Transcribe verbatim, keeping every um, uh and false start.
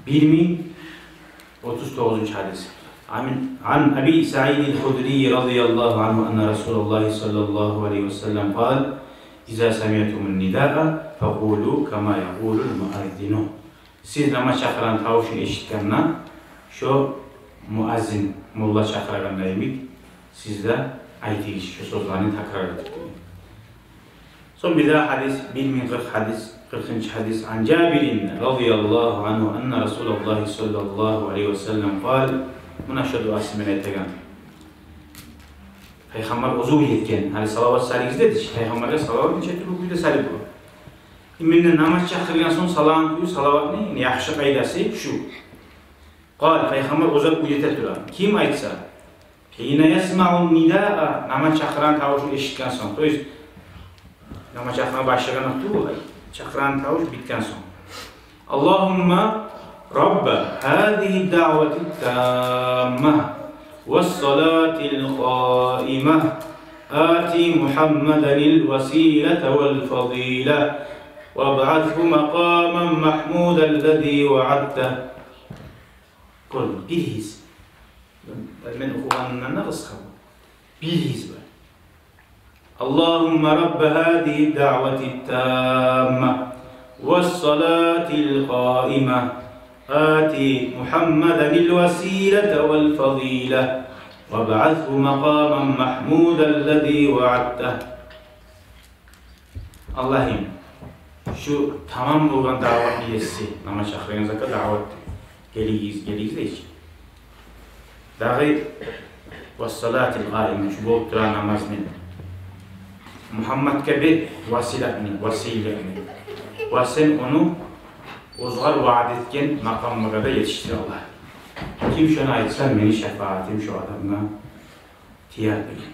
Бир минг отуз тогъузунчу гьадис. Ан, ан Аби Саидил Худри радияллагьу ангьу анна Расулаллагьи саллаллагьу алайгьи ва саллам къал: «Иза самиътумун нидаа, факъулу кама якъулул муаззину». Сиз намаз чакъырагъан тавушну эшитгенде, шо муаззин, молла чакъырагъанда йимик, сиз де айтыгъыз шо сёзлени такрар этип. Сонг бир дагъы гьадис, бир минг къыркъ гьадис, къыркъынчы гьадис. Ан Жабирин радияллагьу ангьу анна Расулаллагьи саллаллагьу алайгьи ва саллам къал. Муна шо дуасы мен айтагъан. Пайхаммар оьзю уьйретген. Гьали салават салыгъыз деди чи. Пайхаммаргъа салават нече тюрлю кюйде салып бола. Именно намаз чакъыргъан сонг салагъан кюй салаватны, яни, яхшы къайдасы шу. Къал, пайхаммар оьзю уьйрете тура. Ким айтса, хина ясмаъу нидаа, намаз чакъырагъан тавушну эшитген сонг. То есть, намаз чакъырма башлагъан тюгюл, чакъырагъан тавуш битген сонг. Аллагьумма рабба гьазигьи ддаъвати ттамма, вас салати лкъаима, ати Мухаммадан лвасилата валфадила, вабъасгьу макъаман махмудан ллази ваъадта. Гёрдюнг, бир гьиз. Мен охугъанымдан да къысгъа бу. Бир гьиз бар. Аллагьумма рабба гьазигьи ддаъвати ттамма, вас салати лкъаима, ати Мухаммадан лвасилата валфадила, вабъасгьу макъаман махмудан ллази ваъадта. Аллагьым, шу тамам болгъан даъватны еси, намаз чакъырагъан затгъа даъват, гелигиз, гелигиз дейчи. Дагъы, вас салати лкъаима, шу болуп турагъан намазны. Мухаммадгъа бер василатны, василатны. Ва сен ону оьзюне ваъда этген макъамгъа да етишдир, Аллагь. Ким шону айтса, мени шапаатым шо адамгъа тиер деген.